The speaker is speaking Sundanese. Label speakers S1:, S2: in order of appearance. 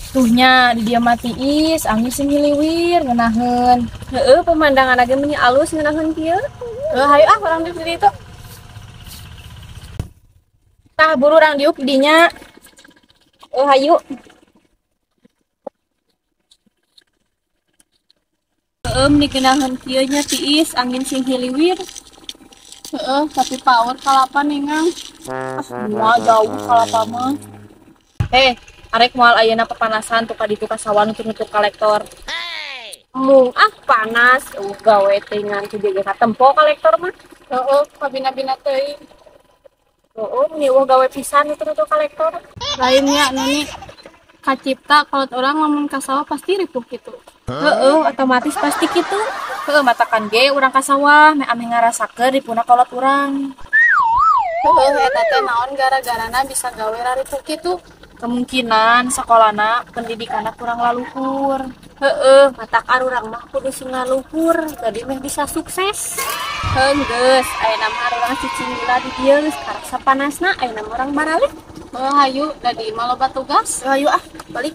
S1: Tuhnya di dia mati is, angin sing hiliwir ngeunaheun.
S2: Heeh, pemandangan ge meuni alus ngeunaheun kieu.
S1: Heuh, hayu ah urang diuk di ditu. Tah buru urang diuk di dinya.
S2: Oh, hayu. Heeh, meuni ngeunaheun kieu nya tiis, angin sing hiliwir.
S3: Heeh, tapi power kalapa ningang.
S1: Ah, moal jauh kalapa mah. Arek moal ayeuna papanasan tuh ka ditu ka sawah nutur-nutur kolektor.
S2: Mung ah panas, gawe teh ngan tuh jaga katempo kolektor mah.
S3: Heeh, kabina-bina teuing.
S2: Heeh, meni eueuh gawe pisan nutur-nutur kolektor.
S3: Lainnya nuni kacipta kalau orang lamun ka sawah pasti ripuh kitu.
S2: Heeh, otomatis pasti kitu.
S1: Heeh, matakan ge urang ka sawah meh ameh ngarasakeun ripuna kolot urang.
S3: Heeh, eta teh naon gara-garana bisa gawe raripuh kitu.
S1: Kemungkinan sekolahna pendidikanna kurang laluhur.
S2: Heeh, matak arurang mah kudu sing ngaluhur, jadi meh bisa sukses. Heuh, geus, ayeuna mah arurang cicing heula di dieu geus karasa panasna, ayeuna mah urang baralik.
S3: Heuh, hayu, da di imah loba tugas.
S1: Hayu ah, balik.